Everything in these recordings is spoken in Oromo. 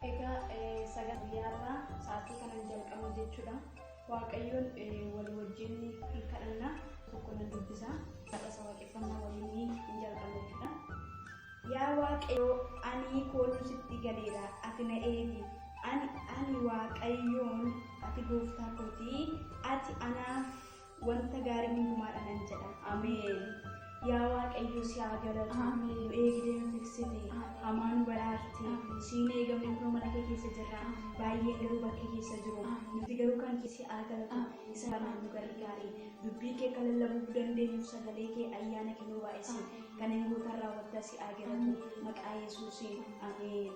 Egaa sagantaa guyyaarraa sa'aatii kanan jalqabu jechuudha. Waaqayyoon wal wajjin hin kadhanna, tokko nan dubbisa. Kadhasa waaqeffannaa waliin hin jalqabu jechuudha. Yaa Waaqayyo, ani kooluu sitti galeera, ati na eegi. Ani Waaqayyoon, ati gooftaa kootii, ati anaaf wanta gaarii hundumaadha nan jedha. Ameen. Yaa Waaqayyo, si haa galatu. Ameen. Nu eegdee nu tiksite. Hamaa nu baraarte. Siin eegamne kunoo mana kee keessa jirra. Baay'een garuu bakkee keessa jiru. Nuti garuu kan kee si haa galatu. Isa kanaan nu gargaari. Dubbii kee akka lallabuu dandeenyuuf sagalee kee ayyaana kee nu baay'isi. Kan hin gootan raawwattaa si haa galatu. Maqaa Yesuusiin. Ameen.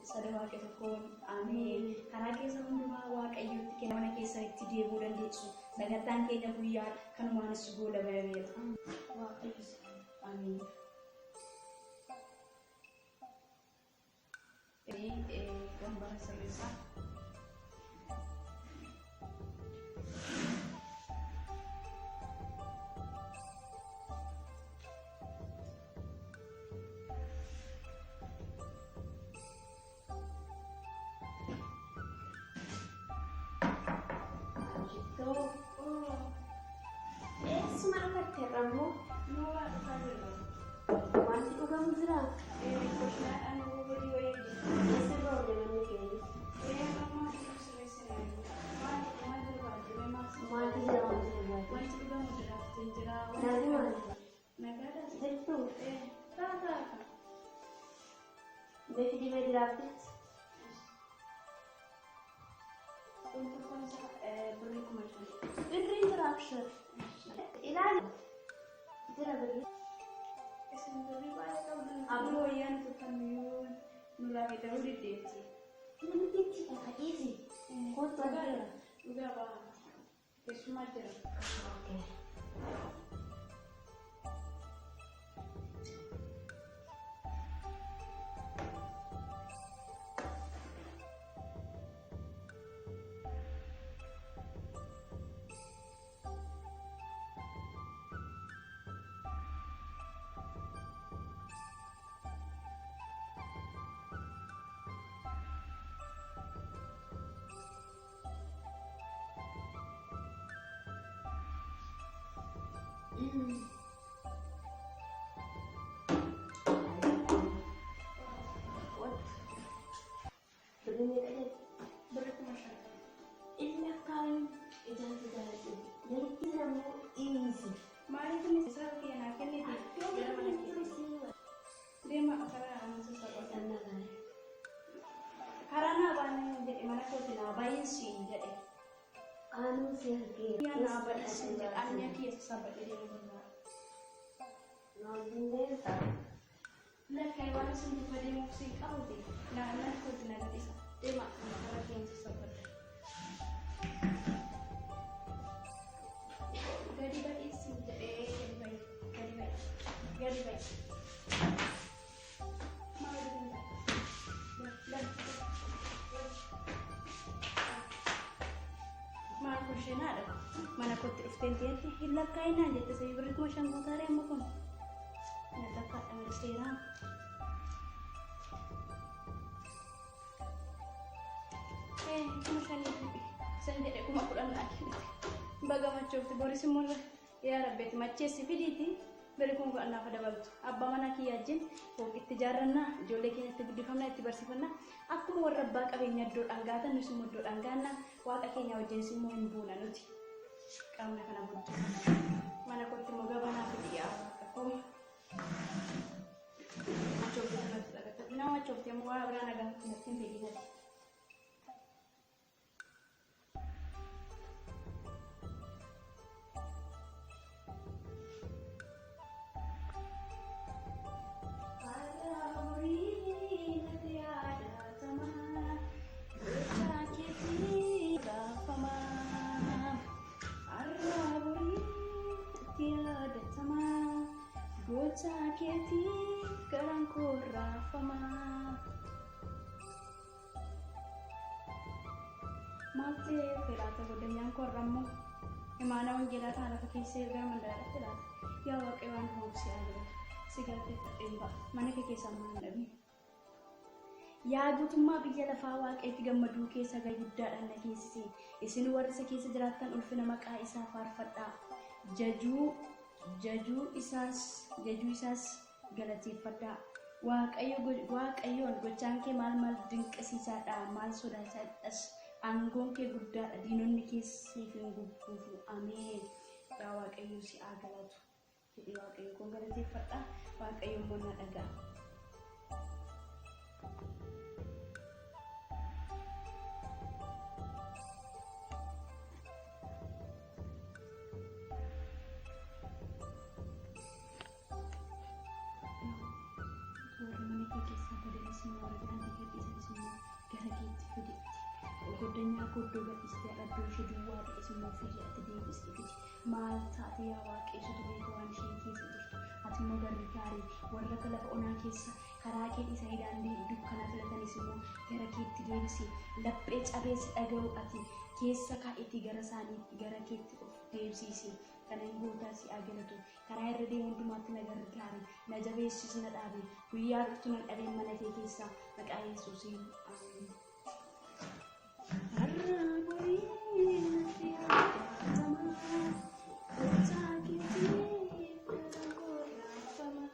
Sada Waaqa tokkoon. Ameen. Karaa keessa hundumaa Waaqayyotti kenna mana keessanitti deebi'uu dandeessu. Sagantaan keenya guyyaa kanumaanis goolabameera. Waaqayyo. Ameen. Gambara sirreessaa. Shittoo. Eessuma dhufatte irrammoo? Nooraa dhufaa jirra. Wanti dhugamu jiraa? Koshinaadhaan hojii wayii hojjetu. Eessa roobne manni keenya? Amma sirreessina. Maal maal barbaadde? Maal Maaltu jira wanti dhugamu? Wanti dhugamu jiraaftiin jira. Naati maali? Nagaadhaas. Jirtu? Taa taa. Mee fidii jiraaftichi? Kun tokkoon isaa birrii 5,000. Birriin jira abshir. Ilaali. Jira birrii. Isin birrii baay'ee qabdu. Amma wayyaa nuti uffannu yoo nurraa fayyadamuu diddeetti. Namtichi kana dhiisi. Kottu argeera. Dhugaa ba'a. Keessumaa jira. Okay. What? Birrii meeqa jette? Birrii 5,000. Inni akkaawin ijaarsa jaalladhu. Namitti immoo dhiisi. Maaliif inni isaa kiyya naa kennite? Gara mana kee. Deema karaa ani sassaabata. Karaa naa baanee jedhe, mana kooti naa baay'een siin jedhe. Anuu si argee. Yaa naa baay'een jedhe, ani mi'a kiyya sassaabadhee deemuu barbaada. Nooliin deemta. Lakkai waan isin duuba deemuuf siin qabuti. Naa mana kooti na gadhiisa. Deema karaa kiyya sassaabadha. Gadi ba'iisin jedhee, gadi ba'i. Gadi ba'i. Gadi ba'i. Maal godhan? Maal kun sheenaadha? Mana kootti dhufteen teetti hin lakkaa'inaan jette, sabii birrii 5,000 guutaaree amma kun. Na lakkaadha mana seeraa. 5,000 san jedhe, 10,000 naa kennite. Baga machoofte, boris immoo yaa rabbeeti macheessi fidiiti birrii 10,000 naaf dabaltu. Abbaa manaa kiyya wajjin fooqitti ijaarrannaa, ijoollee keenya itti guddifamna, itti barsiifannaa. Akkuma warra abbaa qabeenya iddoodhaan gaatan nus immoo iddoodhaan gaanna, Waaqa keenya wajjinis immoo hin buuna nuti. Qaamna kana booddee. Mana kootti immoo gabanaa fidi yaa Waaqa koo. Machoofte kanatti dhaqatta. Nama machoofte immoo waan biraa nagaa natti hin fedhiinati. Har'a horii natti yaadatama. Maaltu fedhaata godhanyaan koo har'ammoo imaana wangeelaa kana lafa keessa ergaa mandaraatti laata. Yaa Waaqayyo waan dhufuuf si haa si galateeffadheen ba'a. Mana kee keessaa maal hin dhabin. Yaa guutummaa biyya lafaa Waaqayyotti gammaduu keessa sagalee guddaadhaan na geessise. Isin warra isa keessa jiraattan ulfina maqaa isaa faarfadhaa. Jajuu isaas galateeffadhaa. Waaqayyoon gochaan kee maal maal dinqisiisaadha, maal sodaachisaadhas. Aangoon kee guddaadha, diinonni kee siif hin gugguufu. Ameen. Yaa Waaqayyo si haa galatu. Jedhee Waaqayyo kun galateeffadha. Waaqayyo immoo na dhaga'a. Warra mana kee keessaa badanis immoo, warra daandii gadhiisanis immoo gara keetti fidetti. Goddanyaa koo iddoo gadhiistee iddoo ishee duwwaa ta'es immoo fidi, ati deebistee fidi. Maal taate yaa Waaqayyo, beeka waan isheen keessa jirtu. Ati immoo gargaari. Warra akka lafa onaa keessa karaa kee dhiisanii daandii dukkanaa filatanis immoo gara keetti deebisi. Laphee cabeessi dhaga'u ati keessa kaa'eetii gara isaanii gara keetti of deebisiisi. Kanan gootaa si haa galatu. Karaa irra deemu hundumaatti na gargaari. Na jabeessis, na dhaabi. Guyyaa dhuftu nan dhabeen mana kee keessaa, maqaa Yesuusiin. Ameen. Har'a borii natti yaadatamaa, gochaa keetiif garaan koo raafamaa.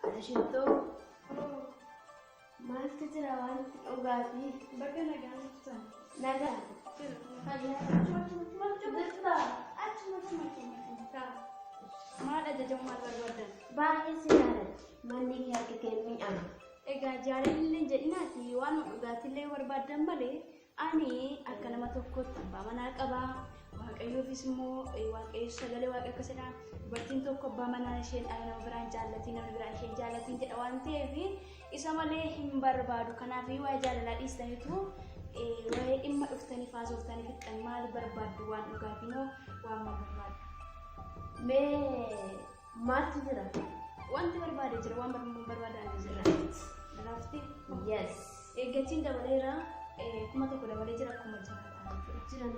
Haadha Shittoo, maaltu jira wanti dhugaatii? Bakka nagaan dhuftan. Nagaa. Achuma, achuma, achuma, achuma. Maal ajajamu, maal barbaadan? Baay'ee si jaaladha. Manni kee harka kee mi'aawa. Egaa jaalalli hin jedhinaati, waan dhugaatiillee barbaadan malee ani akka nama tokkotti abbaa manaa qabaa. Waaqayyoofis immoo Waaqayyo sagalee Waaqa akkasidha. Dubartiin tokko abbaa manaa isheen dhala nama biraan jaallatiin, namni biraan isheen jaallatiin jedha waan ta'eef isa malee hin barbaadu. Kanaaf waa'ee jaalalaa dhiistaniitu waa'ee dhimma dhuftanii faasoftanii fixxan. Maal barbaaddu? Waan dhugaatii moo waan maal barbaaddu? Mee maaltu jira? Wanti barbaade jira, waan barbaadan jira. Diraaftii? Yes. Eeggachiin dabaleera, 1000 dabalee jira, 6000 ta'a jechuudha. Jiran.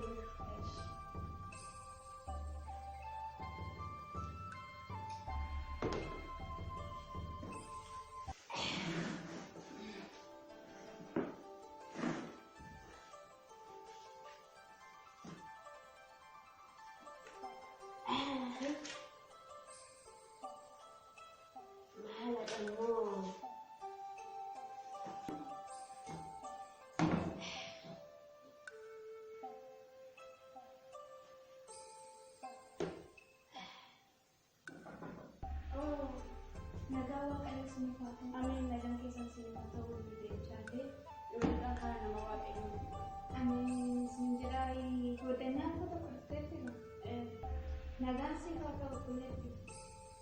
Maal immoo? Nagaa Waaqayyo isiniif haa ta'u. Ameen, nagaan keessan isiniif haa ta'u jechaa yookaan karaa nama Waaqayyoo. Ani isin jedhaa, godhannaan koo tokko dhufteetti jira. Nagaan siif haa ta'u, obboleetti.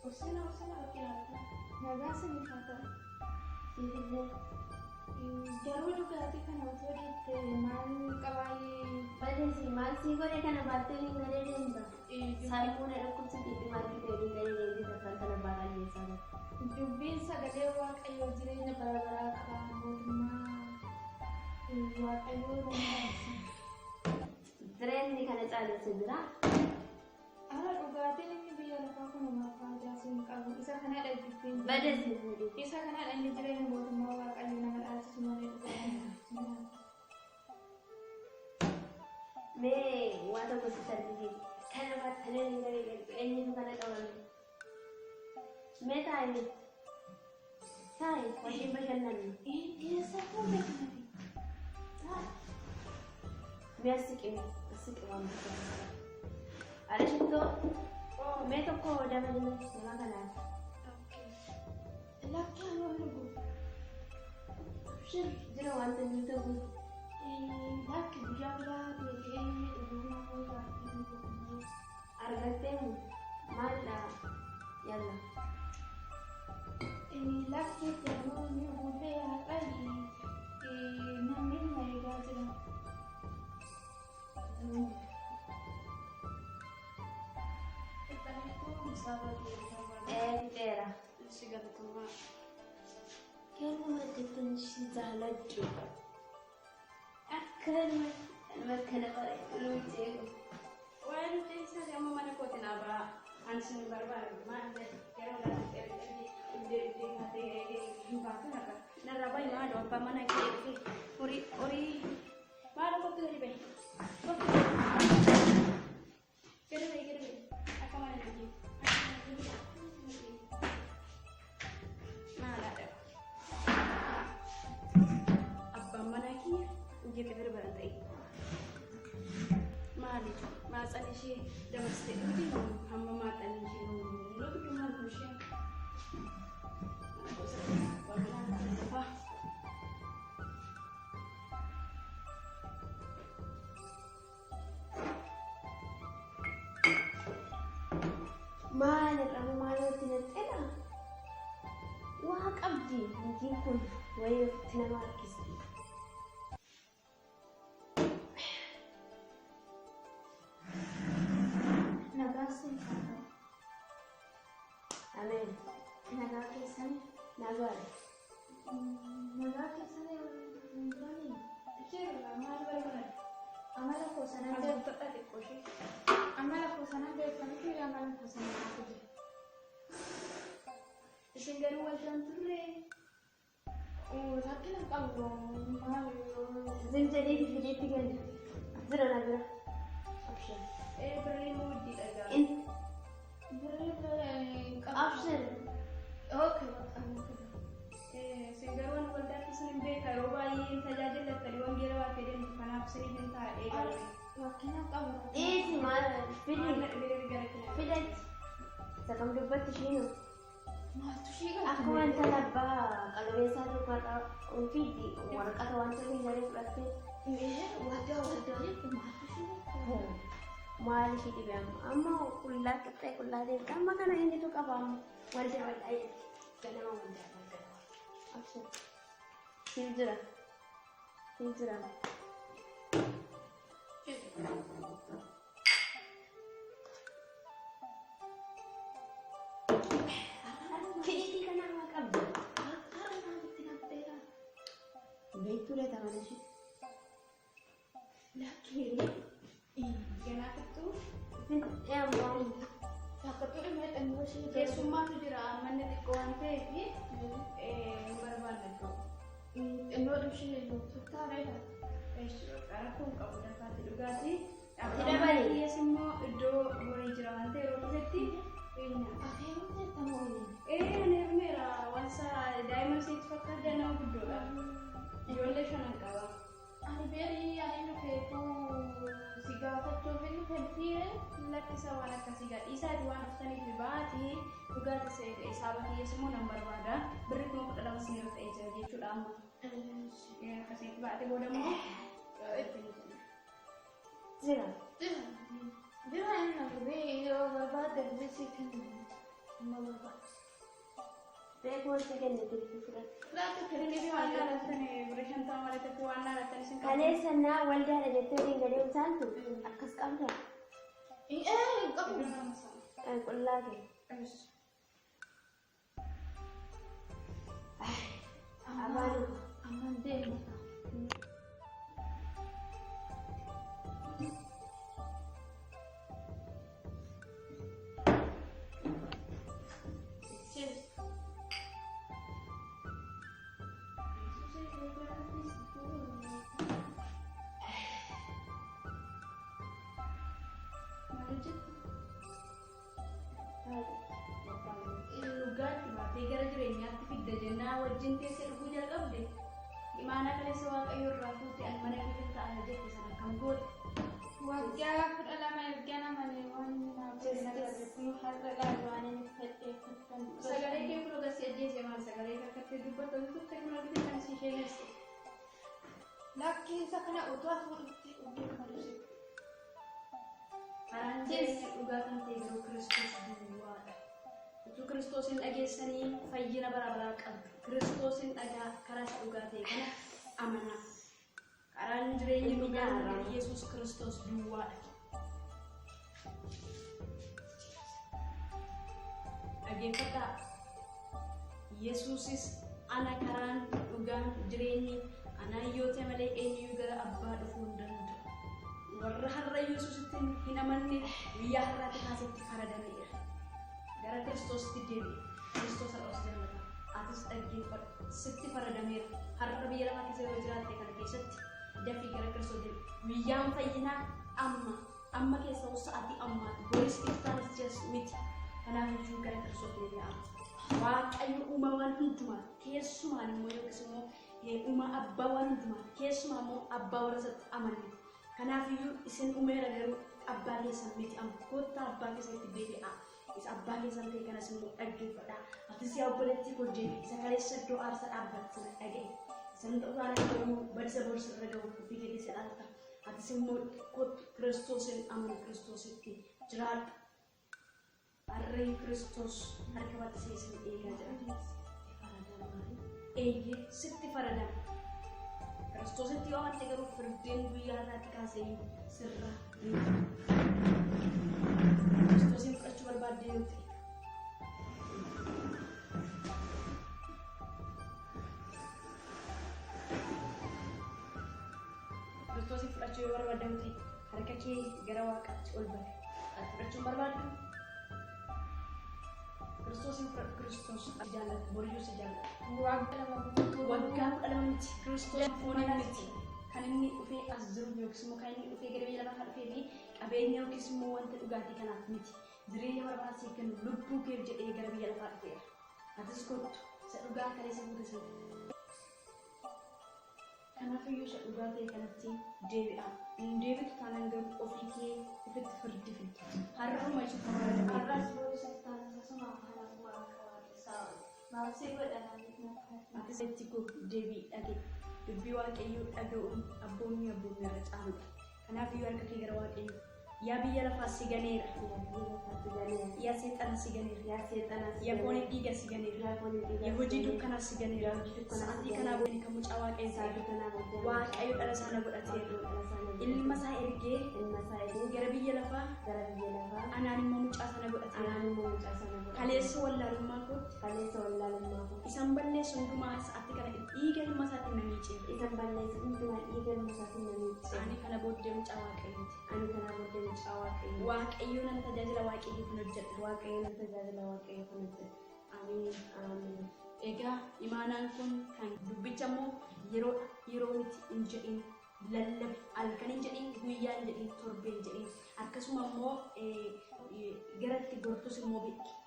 Obsina, obsina, bakkee laata. Nagaan isiniif haa ta'u. Siifillee. Garuu dhugaatii kana otoo dhiifte maal qabaayee? Balleessi maal sii godhe kana baattee waliin galee deemta? Sammuu na dhukkubsitiitti maal fidee waliin galee deemte saffaan kana baaqalleessaa jira. Dubbiin sagalee Waaqayyoo jireenya bara baraa qaba, mootummaa Waaqayyoo nama taasisa. Jireenyi kana caalessa jira. Ara dhugaatiin inni biyya lafaa kun homaa faayidaa siin qabu. Isa kanadha dubbiin. Balleessi fuudhi. Isa kanadha inni jireenya mootummaa Waaqayyoo nama dhaalchisu malee dhugaatiin. Mee waa tokko sitti argisiisa. Kana baattanii waliin galee deemtu eenyutu kana qabame? Mee taa'ee. Taa'i wajjin bashannanna. Eessa fuute kanati? Taa'i. Mee as siqi as siqi waan guddaa. Haadha shittoo mee tokko dabalii nama kanaaf. Lakki amma dhugu. Abshir jira wanta inni ta'u. Lakki guyyaa biraa beekee inni dhuguu Argattee maalidha yalla. Lakki garuu ni guutee har'aa namni na eegaa jira. Fixeera. Kennuma jettan ishii jaaladhu. Akka nama bareedu luuccee. Waan keessa amma mana kooti naa ba'a. Ani sin barbaadu maal yeroo laata dhugdee dhugdee kaatee hin baatu narra. Narra bahi maal abbaa mana kee dhufe horii horii maal kottu gadi bahi. Kottu gadi bahi gadi bahi akka mana nagee. Maalaadha. Abbaan mana kiyya hojii akka barbaadan ta'e. Maali maaxan ishee dabarsitee dhugdi hamma maaxan ishee dhugdu maal kun ishee mana gosa bal'aa qofaa. Maal irraa maalootti naqxeedha? Waa qabdi niitiin kun wayii ofitti nama harkisti. Nagaa siif haa ta'u. Ameen. Nagaa keessan. Nagaadha. Nagaa keessan jiranii. Jirra maal barbaadu? Amala koo sana As uffata xiqqoo ishee. Amala koo sana beekanii fi amala koo sana naaf jira. Isin garuu waldaan turre. Rakkina qabu maal Zim jedhee fideetti gali. Jira na bira. Abshir. Birrii immoo wuddiidha gaa. Birrii qabu. Abshir. Okay. Isin garuu waan waldaa keessan hin beeka yeroo baay'ee hin tajaajilattanii wangeela baatee deemtu kanaaf isiniif hin taa'ee galee. Rakkina qabu. Dhiisi maal fidi. Maal na dhibee gara kee. Fidetti. Isa kam dubbatti ishiinu. Maaltu ishee galcha? Akkuma intala abbaa qalbeessaa tokko har'a ofiitti waraqata wanta meeshaalee fudhattee Waldaa waldaa jettu maaltu ishee galcha? Maal ishii dhibe amma? Amma qullaa qixxee qullaa deemte amma kana eenyutu qaba amma? Waldaa waldaa jetti. Ganama waldaa waldaa. Abshir. Siif jira. Siif jira. Keetii kana haa qabdu. Har'a maalitti naqxeedha? Beektuu laata mana ishee? Lakkee Ganaa fixxuu. Finxee ammoo. Takka dhimma xinnoo ishee Keessummaatu jira manni xiqqoo waan ta'eef hin barbaanne iddoo. Xinnoo ishee tuttaareedha. Rakkoo hin qabu dafaatti dhugaatii. Itti dabali. Kiyyees immoo iddoo horii jira waan ta'eef yeroo dhufetti Ati heerumteetta moo waliin? Ani heerumeera wansa daa'ima isheetti fakkaata nama guddoodha. Ijoollee shanan qaba. Ani beerii ani dhufeetu si gaafachuuf inni fedhiire. Lakkisa waan akkasii gadhiisaati waan dhuftaniif baatii dhugaatii saaba kiyyees immoo nan barbaada. Birri 12,000 siiniif ta'ee jira jechuudha amma. Akkasitti baatee booda immoo ittiin jenna. Jira. Jira inni na dhufee yoo barbaadde dhufee si kenna. Amma barbaadde. Beekuu wanti kennite fudhatte. Laata Inni waan laalattan birri 50 malee waan laalattan isin qabu. Kaleessa naa waldaadha jettee waliin gadee utaaltu akkas qabda. Hin qabu. Qullaa kee. Afaan Amma deema. Maal jettu? Dhugaatti baatee gara jireenyaatti fidda jennaa waliin. wajjin teessee dhuguu jalqabde imaanaa kaleessa Waaqayyo irraa fuute ani mana kee ta'a jette sana akkam goote? Waggaa 12 erga namanii waan naaf kennan har'a laalu waan inni fedheeffatan. Sagalee kee kun ogassi ajjeese maal sagalee kakkatti dubbatu turte kun argite kan si isheenesse. Lakki isa kana utuu ati fuudhutti dhuguu kan ibsitu. Karaan jireenya dhugaa kan ta'e garuu Kiristoos duwwaadha. Utuu Kiristoosin dhageessanii fayyina bara baraa qabdu. Kiristoosin dhagaa karaa isa dhugaa ta'e kana amanaa. Karaan jireenya dhugaa kan ta'e Yesuus Kiristoos duwwaadha. Dhaggeeffadhaa. Yesuusis ana karaan dhugaan jireenyi anaan yoo ta'e malee eenyuyyuu gara abbaa dhufuu hin danda'u. Warra har'a Yesuusitti hin amanne guyyaa har'aatti kaasetti faradameera. Gara Kiristoositti deebi'i. Kiristoos har'a os jaallata. Atis dhaggeeffadhu. Sitti faradameera. Har'a biyya lafaa keessa yeroo jiraatte kana keessatti dafii gara Kiristoos deebi'i. Guyyaan fayyinaa amma. Amma keessa hoo sa'aatii ammaati. Boris iftaanis jas miti. Kanaaf iyyuu gara Kiristoos deebi'aa. Waaqayyo uumaa waan hundumaa keessumaan immoo yookiis immoo uumaa abbaa waan hundumaa keessumaa immoo abbaa warra isatti amanne. Kanaaf iyyuu isin uumeera garuu abbaa keessan miti amma kottaa abbaa keessanitti deebi'aa. Isa abbaa keessan ta'e kanas immoo dhaggeeffadhaa. Atis yaa obboleettii koo deebi'i. Isa kaleessa iddoo aarsaa dhaabbate sana dhaga'i. Isan ta'uu garuu badisa borsa irra ga'u ofii kee keessa dhaalta. Atis immoo kottu Kiristoosin amanu Kiristoositti jiraadhu. Harree Kiristoos harka bal'isee isin eegaa jira. Eeyyee sitti faradama. Kiristoositti yoo amante garuu firdeen guyyaa har'aatti kaasee sirra ni ta'a. Kiristoosin fudhachuu barbaadde yoo ta'e. Kiristoosin fudhachuu yoo barbaadde yoo ta'e harka kee gara Waaqaatti ol bari. Ati fudhachuu hin barbaaddu? Kiristoosin fudhadhu. Kiristoos si jaallata. Boriyyuu si jaallata. Waggaa 2 guutuu. Waggaa 12 miti. Kiristoos fooniin miti. Kan inni dhufee as jiru yookiis immoo kan inni dhufee gara biyya lafaa kan dhufee fi qabeenya yookiis immoo wanta dhugaatii kanaaf miti. Jireenya bara baraa siif kennu lubbuu keef jedhee gara biyya lafaa dhufeera. Atis kottu isa dhugaa kaleessa fuute sana. Kanaaf iyyuu isa dhugaa ta'e kanatti deebi'aa. Hin deebitu taanaan garuu ofii kee ofitti firdi fidda. Har'uma itti faradama. Har'as boru sattaanis asuma kanaaf waaqa waaqessaa oolu. Maal si godha namni kun? Atis itti koo deebi'i dhaga'i. Dubbii Waaqayyoo dhaga'uun abboommii abboommii irra caaludha. Kanaaf iyyuu harka kee gara Waaqayyoo. Yaa biyya lafaa si ganeera. Yaa seexana si ganeera. Yaa seexana si Yaa ganeera. foonii dhiiga si ganeera. Yaa foonii dhiiga Yaa si hojii ganeera. dukkanaa si ganeera. Yaa hojii dukkanaa si Sa'aatii ganeera. kanaa booda kan mucaa Waaqayyoo Sa'aatii ta'eera. kanaa booddee Waaqayyo dhala isaa na godhateera. Waaqayyo dhala isaa na godhateera. Ilma isaa ergee Ilma isaa ergee gara biyya lafaa gara biyya lafaa anaan immoo mucaa sana godhateera. anaan immoo mucaa sana godhateera. Kaleessa wallaalummaa kootti Kaleessa wallaalummaa kootti isan balleessu hundumaa sa'aatii kana dhiiga ilma isaatiin na miiceera. isan balleessu hundumaa dhiiga ilma isaatiin na miiceera. Ani kana booddee mucaa Waaqayyooti. Ani kanaa booddee mucaa Waaqayyooti. Waaqayyo nan tajaajila Waaqayyoof nan hojjedha. Waaqayyo nan tajaajila Waaqayyoof nan hojjedha. Ameen. Ameen. Egaa imaanaan kun kan dubbicha immoo yeroo yeroo miti hin jedhin lallabi halkan hin jedhin guyyaa hin jedhin torbee hin jedhin akkasuma immoo garatti gortus immoo beeki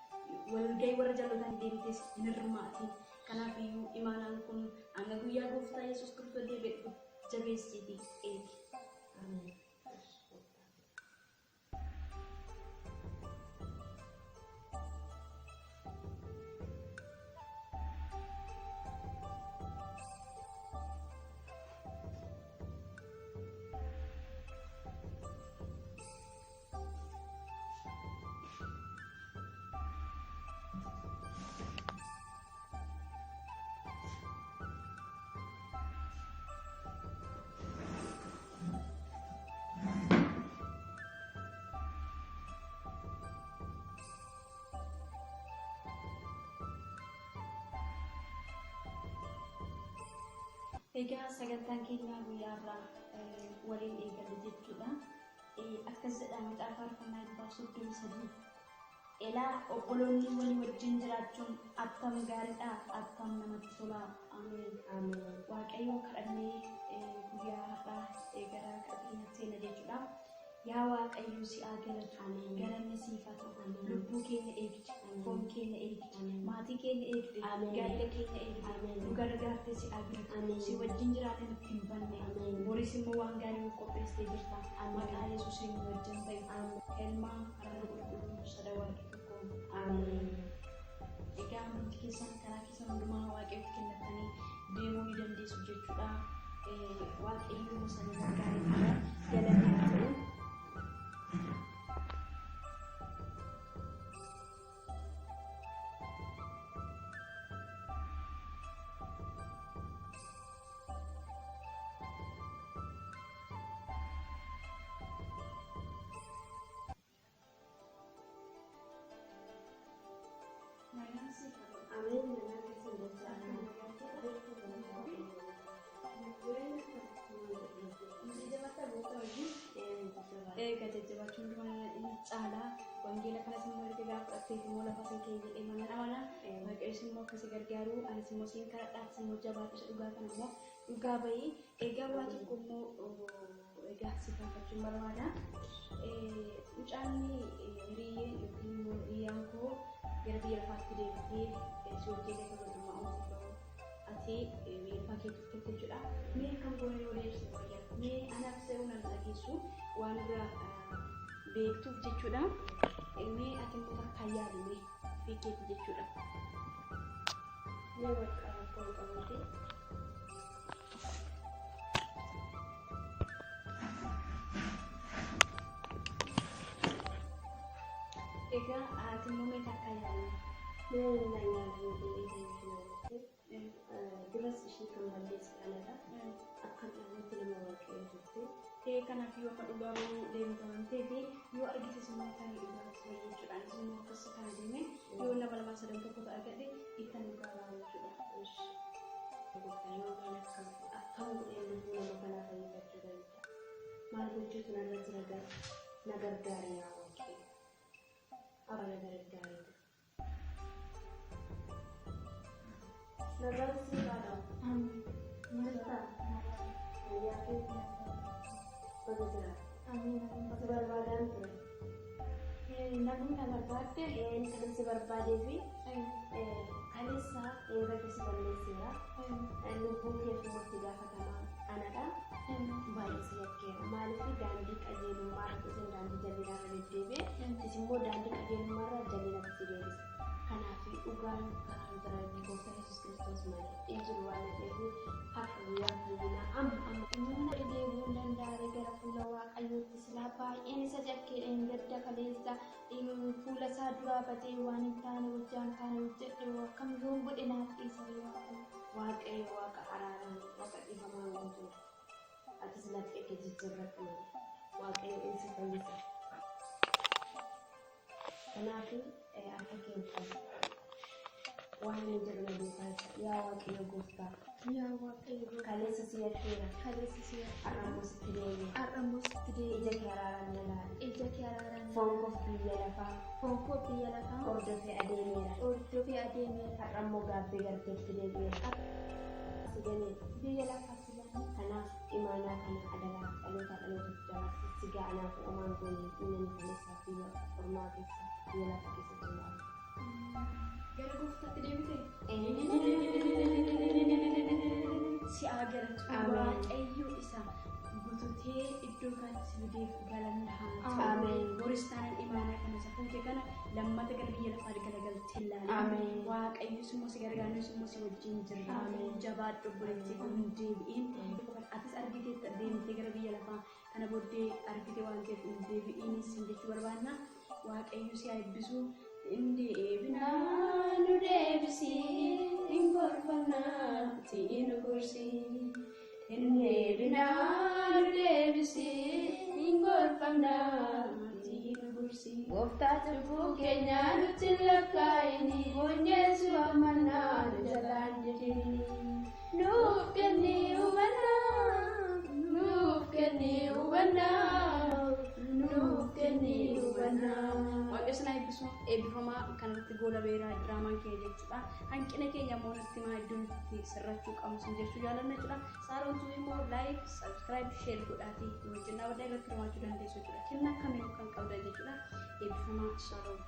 walgahii warra jaallotaan deemtes hin hirmaatin. Kanaaf iyyuu imaanaan kun hanga guyyaa gooftaa Yesuus Kiristoos deebi'ee dhufu jabeessiitii eegi. Ameen. Egaa sagantaan keenya guyyaa irraa waliin eegalle jechuudha. Akkas jedha macaafa faarfannaa 133. Elaa obboloonni walii wajjin jiraachuun attam gaariidha, attam namatti tola. Ameen. Ameen. Waaqayyoon kadhannee guyyaa har'aa gara kadhata keenyaatti seenna jechuudha. Yaa Waaqayyo si haa galatu. Galanni siif haa ta'u. Lubbuu keenya eegde, foon keenya eegde, maatii keenya eegde, gaa'ela keenya eegde, nu gargaarte si haa galatu. Si wajjin jiraate nutti hin banne. Boris immoo waan gaarii nuuf qopheessitee jirta. Maqaa Yesuusiin nu wajjin ta'i. Elmaa araara qulqulluu sada Waaqa tokko. Egaa amantii keessan karaa keessan hundumaa Waaqayyotti kennattanii deemuu ni dandeessu jechuudha. Waaqayyo immoo sana gargaaree jira. Galanni haa ta'u. Nagaan siif haa ta'u. Ameen. Nagaa keessan jechaa. Egaa jajjabaachuun hundumaa caalaa wangeela kanas immoo erga gaafa fudhatteef immoo lafa sin kee jedhee mana amana. Waaqayyoos immoo akkasi gargaaru anis immoo siin kadhadha atis immoo jabaadhu isa dhugaa kana immoo dhugaa bahii. Egaa waa tokko immoo egaa si gaafachuun barbaada. Mucaan hiriyyeen yookiin immoo hiriyyaan koo gara biyya lafaatti deebitee si wajjin lafa mootummaa uumuu ati biyya lafaa kee turte jechuudha. Mee akkam goone yoo deebisne wayya? Mee anaaf ta'uu nan dhageessu waan dura beektuuf jechuudha. Mee ati immoo takka yaali mee ofii keeti jechuudha. Mee bakka rakkoon qabate. Egaa ati immoo mee takka yaali. Mee na yaaduu jedhee kan duras ishee kan balleesse anadha. Akka dhalooti nama Waaqayyo turte. Kanaaf yoo akka dhugaa bahuu deemtu waan ta'eef yoo argites immoo tarii dhugaa ta'e jechuudha. Anis immoo akkas kana deeme yoo nama lama sadan tokko argadhe ittan dhugaa ba'a jechuudha. Gooftaa yoo kan akkam akkam godhee lubbuu nama kanaa fayyifachuu danda'a? Maal gochuutu narra jira gara na gargaari yaa Waaqayyo. Abba na gargaari. Nagaan siif haa ta'u. Jirtaa? Fayyaa kee baga jiraate. Si barbaadaan ture. Namni na barbaadde Kan si barbaadee fi kaleessa eegatti si balleesseera. Lubbuu keef immoo itti gaafatamaa anadha. Baay'ee si yakkeera. Maaliif daandii qajeelummaa irra isin daandii jallinaa irra deddeebi'e is immoo daandii qajeelummaa irra jallinatti si deebisa. Kanaaf dhugaan karaan jira gooftaa Yesuus Kiristoos malee hin jiru waan ta'eef har'a guyyaa fayyinaa amma amma. Namni deebi'uu hin danda'are gara fuula Waaqayyootti silaa baay'een isa jakkeedha hin gadda kaleessa fuula isaa duraa badee waan hin taane hojjaan taane hojjedhe akkam yoon godhe naaf dhiisare Waaqayyo. Waaqayyo waaqa araaraa waaqa dhiifamaa guutuudha. Atis laphee kee jijjiirradhu malee Waaqayyo in si fayyisa. Kanaaf harka kee hin qabu. Waan inni jedhu na duukaa isa. Yaa Waaqayyo gooftaa Yaa Waaqayyo kaleessa si yakkeera. kaleessa si Har'a immoo sitti deebi'a. har'a immoo sitti deebi'a. Ija kee araaraan na laali. Ija kee araaraan Foon koof biyya lafaa foon koo biyya lafaa hordofee adeemeera. hordofee adeemeera. Har'a immoo gaabbee garteetti deebi'eera. Si ganeera. Biyya lafaa si ganee. Kanaaf imaanaa kana adaraa dhaloota dhalootatti dabarsi si ga'anaaf uumaan goone inni kaleessaa biyya ormaa keessa biyya lafa keessa jiraatu. Gara gooftaatti deebite? Si haa galatu. Ameen. Waaqayyo isa gututee iddoo kanatti si fideef galanni haa ta'u. Ameen. Boris taanaan imaanaa kana isa fuute kana lammata gara biyya lafaa galagaltee ilaali. Ameen. Waaqayyos immoo si gargaarus immoo si wajjin jirra. Ameen. Jabaadhu obboleettii kun hin deebi'in. Atis argitee deemtee gara biyya lafaa kana booddee argite waan ta'eef hin deebi'inis hin jechuu barbaanna. Waaqayyo si haa eebbisu. Hin deebinaa nu deebisi hin gorfamnaa nu gorsi. Hin deebinaa nu deebisi hin gorfamnaa nu gorsi. Gooftaa cubbuu keenya nutti hin lakkaa'ini, boonyeessu amannaa nu jalaan didini. Nuuf kenni hubannaa, nuuf kenni hubannaa, nuuf kenni hubannaa. Waaqayyo si haa eebbisu. eebbisu. Eebbifamaa kanarratti goola beeraa diraamaan keenya jechuudha. Hanqina keenya immoo nutti himaa, iddoo nutti sirrachuu qabnu sin jechuu jaalanna jechuudha. Saaroon immoo like, subscribe, share godhaatii nu wajjin dhaabadhaa, irratti hirmaachuu dandeessu jechuudha. Kennaa kamiinuu kan qabdan jechuudha. Eebbifamaa, shalom.